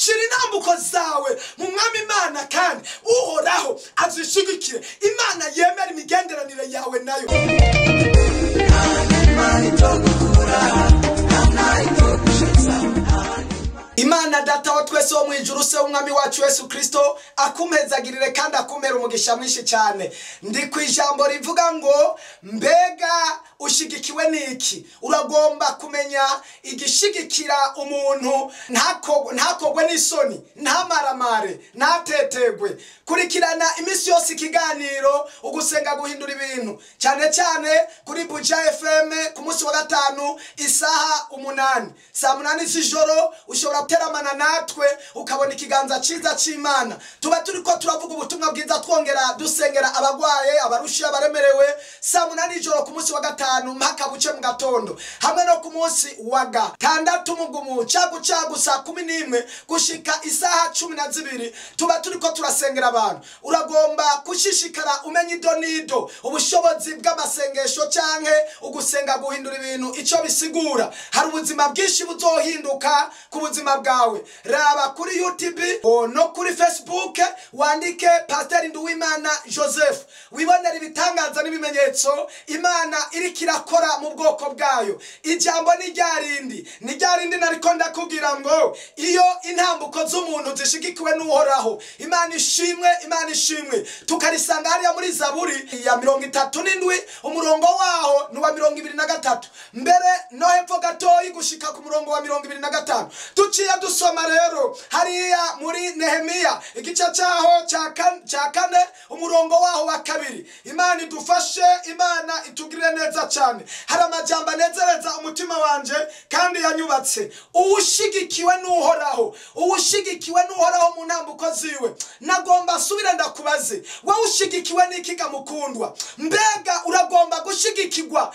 Shira intambuko zawe mu mwami Imana kandi Uhoraho azishigikire. Imana yemera imigenderanire yawe nayo. Imana data wa twese wo mwijuru, se umwami wacu Yesu Kristo, akumezagirire kandi akumera umugisha mwinshi cyane. Ndi ku ijambo rivuga ngo mbega ushigikiwe niki? Uragomba kumenya igishigikira umuntu ntakogwe n'isoni, ntamaramare, ntatetegwe. Kurikirana iminsi yose ikiganiro ugusenga guhindura ibintu, cyane cyane kuri Buja FM ku munsi wa gatanu isaha 8 saa 8 z'ijoro. Ushobora guteramana natwe ukabona ikiganza ciza c'Imana. Tuba turiko turavuga ubutumwa bwiza, twongera dusengera abagwaye, abarushe, abaremerewe. Saa 8 ijoro ku munsi wa gatanu mpaka buce mu gatondo, hamwe no ku munsi wa gatandatu mugumu cagu cagu saa 11 gushika isaha 12 tuba turiko turasengera abantu. Uragomba kushishikara umenya ido nido ubushobozi bw'amasengesho canke ugusenga guhindura ibintu ico bisigura. Hari ubuzima bwinshi buzohinduka ku buzima bwawe. Raba kuri YouTube no kuri Facebook, wandike Pastor Nduwimana Joseph, wibonera ibitangaza n'ibimenyetso Imana iriko irakora mu bwoko bwayo. Ijambo ni ryarindi, ni ryarindi nariko ndakubwira ngo iyo intambuko z'umuntu zishigikiwe n'Uhoraho, Imana ishimwe, Imana ishimwe. Tukarisanga hariya muri Zaburi ya 37 umurongo waho ni wa 23, mbere no hepfo gatoyi gushika ku murongo wa 25. Tuciye dusoma rero hariya muri Nehemiya igice cyaho cya kane umurongo waho wa 2. Imana idufashe, Imana itugirire neza cyane. Hari amajambo anezereza umutima wanje kandi yanyubatse. Uwushigikiwe n'Uhoraho, uwushigikiwe n'Uhoraho mu ntambuko ziwe. Nagomba subira ndakubaze, wowe ushigikiwe n'ikiga mukundwa? Mbega uragomba gushigikirwa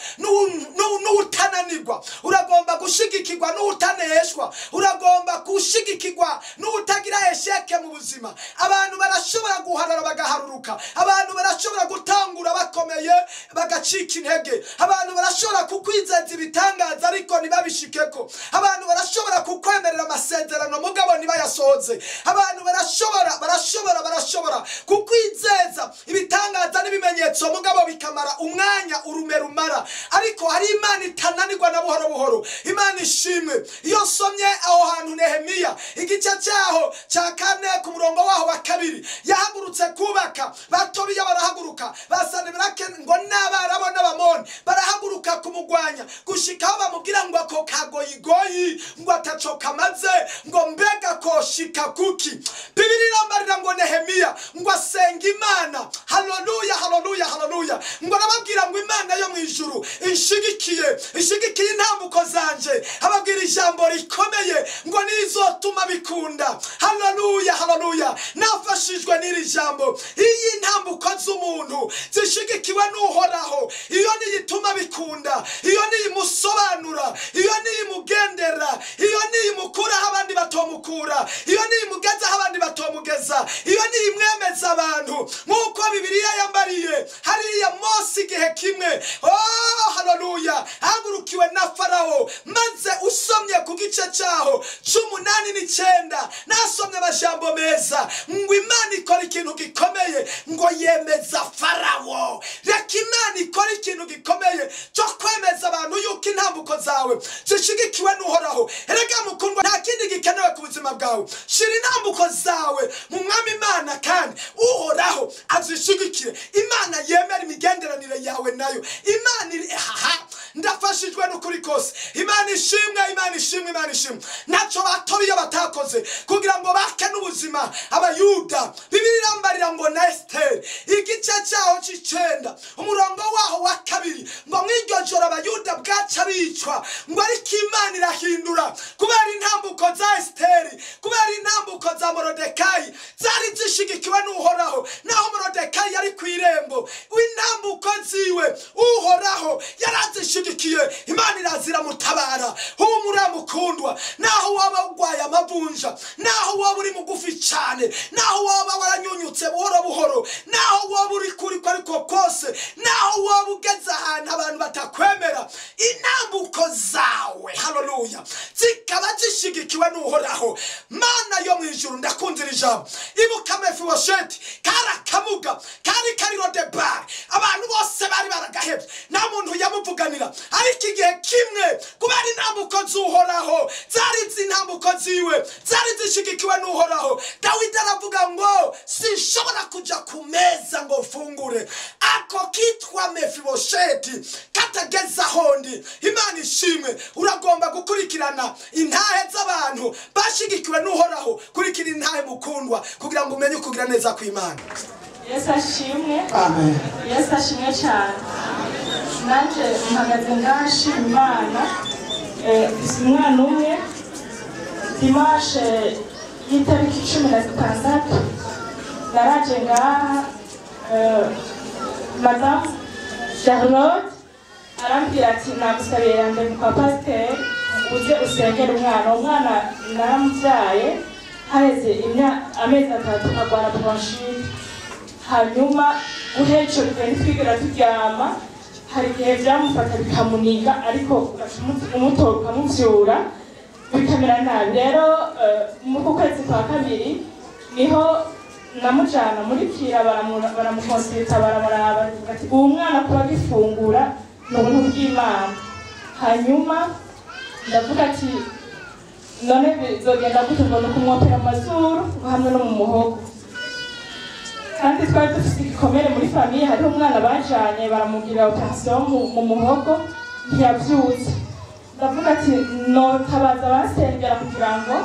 n'utananirwa? Uragomba gushigikirwa n'utaneshwa? Uragomba gushigikirwa n'utagira esheke mu buzima? Abantu barashobora guharara bagaharuruka, abantu barashobora gutangura bakomeye bagacika intege, abantu barashobora kukwizeza ibitangaza ariko ntibabishikeko, abantu barashobora kukwemerera amasezerano mugabo ntibayasohoze, abantu barashobora kukwizeza ibitangaza n'ibimenyetso mugabo bikamara umwanya urume rumara. Ariko hari Imana itananirwa na buhoro buhoro. Imana ishimwe. Iyo nsomye aho hantu Nehemiya igice cyaho cya 4 ku murongo waho wa 2, yahagurutse kubaka, Batobiya barahaguruka, Basanebelake ngo n'Abarabo n'Abamoni barahaguruka kumugwanya, gushika aho bamubwira ngo ako kagoyigoyi ngo ataco kamaze, ngo mbega koshika kuki. Bibiri irambarira ngo Nehemiya ngo asenga Imana. Haleluya, haleluya, haleluya. Ngo arababwira ngo Imana yo mu ijuru inshigikiye, ishigikiye intambuko zanje. Ababwira ijambo rikomeye ngo nizotuma bikunda. Haleluya, haleluya. Nafashijwe n'iri jambo. Iyi ntambuko z'umuntu zishigikiwe n'Uhoraho, iyo niyituma bikunda, iyo niyimusobanura, iyo niyimugendera, iyo niyimukura aho abandi batomukura, iyo niyimugeza aho abandi batomugeza, iyo niyimwemeza abantu nk'uko Bibiliya yambariye hariya Mose igihe kimwe. Oh, haleluya, hagurukiwe na Farawo. Maze usomye ku gice cyaho 8 n'9, nasomye amajambo meza ngo Imana ikora ikintu gikomeye, ngo yemeza Farawo. Reka Imana ikora ikintu gikomeye cyo kwemeza abantu yuko intambuko zawe zishigikiwe n'Uhoraho. Erega mukundwa, nta kindi gikenewe ku buzima bwawe. Shira intambuko zawe mu mwami Imana kandi Uhoraho azishigikire. Imana yemera imigenderanire yawe nayo. Imana iri haha, ndafashijwe n'ukuri kose. Imana ishimwe, Imana ishimwe, Imana ishimwe. Naco Batobiya batakoze kugira ngo bake n'ubuzima Abayuda. Bibiri irambarira ngo na Esther igice cyaho c'9 umurongo waho wa 2 ngo mw'iryo joro Abayuda bwaca bicwa, ngo ariko Imana irahindura kubera intambuko za Esther, kubera intambuko za Morodekayi zari zishigikiwe n'Uhoraho. Naho Morodekayi yari ku irembo, intambuko ziwe Uhoraho yarazishigikiye. Imana irazira mutabara. Humura mukundwa, naho waba ugwaye amavunja, naho waba uri mugufi cyane, naho waba waranyunyutse buhoro buhoro, naho waba uri kuri ariko kose, naho waba ugeze ahantu abantu batakwemera, intambuko zawe, haleluya, zikaba zishigikiwe n'Uhoraho. Mana yo mu z'ijuru. Ndakunze iri jambo. Ibuka Mefibosheti, kari akamuga, kari kariro de bar, abantu bose bari baragahebye, nta muntu yamuvuganira. Ariko igihe kimwe kubera intambuko z'Uhoraho, zari intambuko ziwe zari zishigikiwe n'Uhoraho, Dawidi aravuga ngo sinshobora kuja ku meza ngo mfungure ako kitwa Mefibosheti katageze aho ndi. Imana ishimwe. Uragomba gukurikirana intahe z'abantu bashigikiwe n'Uhoraho. Kurikira intahe mukundwa, kugira ngo umenye kugira neza kw'Imana. Yesu ashimwe. Amen. Yesu ashimwe cyane. Nanje mpagaze ngashima Imana. Mfise umwana umwe. Dimanche y'itariki 16 naraje ngaha, Madame Charlotte arambwira ati nagusabiye rendez-vous kwa pasiteri uze usengere umwana. Umwana naramubyaye haheze amezi 3 agwara bronchite. Hanyuma guhera ico gihe ntitwigera turyama, hari igihe vyamufata bikamuniga, ariko umutora ukamuvyura bikamera nabi. Rero muri kwezi kwa kabiri niho namujana muri kira, baramukonsulta, baramuraba, baravuga ati uwo mwana kuba agifungura ni ubuntu bw'Imana. Hanyuma ndavuga ati none bizogenda gute ngo ni ukumwopera amazuru hamwe no mu muhogo. Kandi twari dufite igikomere muri famille, hariho umwana bajanye baramugira operation mu muhogo ntiyavyutse. Ndavuga ati notabaza abasengera kugira ngo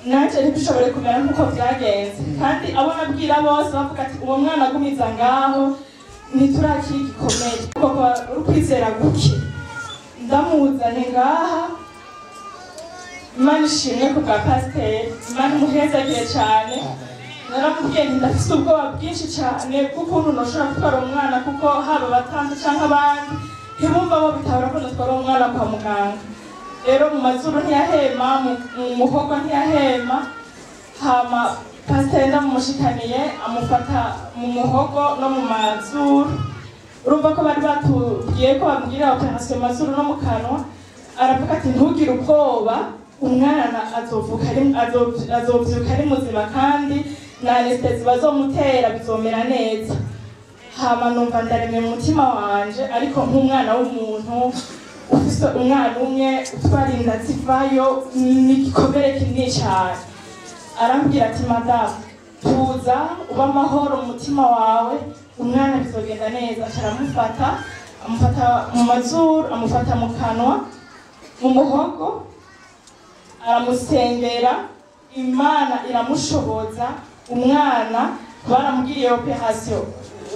nanje ntibishobore kumera nk'uko vyagenze. Kandi abo nabwira bose bavuga ati uwo mwana agumiza ngaho ntiturakira igikomere, kuko ukwizera guke. Ndamuzanye ngaha, Imana ishimwe ku bwa pasiteri, Imana imuhezagire cyane. Naramubwiye nti ndafise ubwoba bwinshi cyane bw'ukuntu noshobora gutwara umwana, kuko haba abatanzi canke abandi ntibumva bo bitahura ko notwara umwana kwa muganga. Rero mu mazuru ntiyahema, mu muhogo ntiyahema. Hama pasiteri ndamushikaniye amufata mu muhogo no mu mazuru. Urumva ko bari batubwiye ko bamubwira operation mazuru no mu kanwa. Aravuga ati ntugire ubwoba, umwana azovyuka ari muzima, kandi na anestesi bazomutera bizomera neza. Hama numva ndaremye mu mutima wanje, ariko nk'umwana w'umuntu ufise umwana umwe utwara inda zivayo ni igikomere kinini cyane. Arambwira ati madamu tuza uba amahoro mu mutima wawe, umwana bizogenda neza. Aramufata, amufata mu mazuru, amufata mu kanwa, mu muhogo, aramusengera, Imana iramushoboza. Umwana baramugiriye operation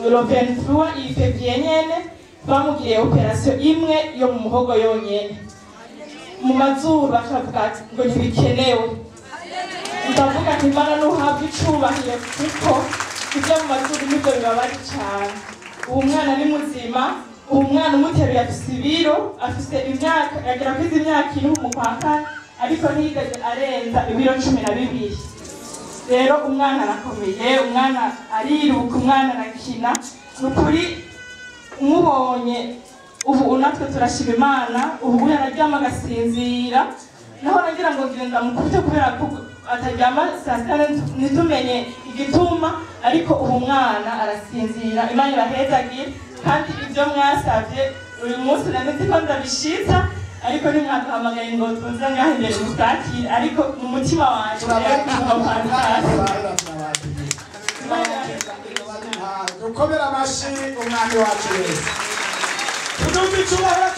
le 23 iyi février nyene, bamugiriye operation imwe yo mu muhogo yonyene. Mu mazuru bakavuga ati ngo ntibikenewe. Ndavuga nti Imana ntuhabwe icubahiro, kuko ibyo mu mazuru nibyo bibabaje cyane. Uwo mwana ni muzima, uwo mwana umuteruye afise ibiro, afise imyaka agera kuri imyaka 4 mu kwa kane, ariko ntiyigeze arenza ibiro 12. Rero umwana arakomeye, umwana ariruka, umwana arakina. Ni ukuri umubonye ubu natwe turashima Imana. Ubu yararyama agasinzira, naho nagira ngo ngenda mukubite kubera ko ataryama saa sita ntitumenye igituma, ariko ubu umwana arasinzira. Imana ibahezagire, kandi ibyo mwasavye uyu munsi nari ko ndabishitsa, ariko ntimwaduhamagaye ngo tuze ngaho imbere mutakire, ariko mu mutima wanje Dukomere amashi umwami wacu Yesu. Tudumva icyubahiro.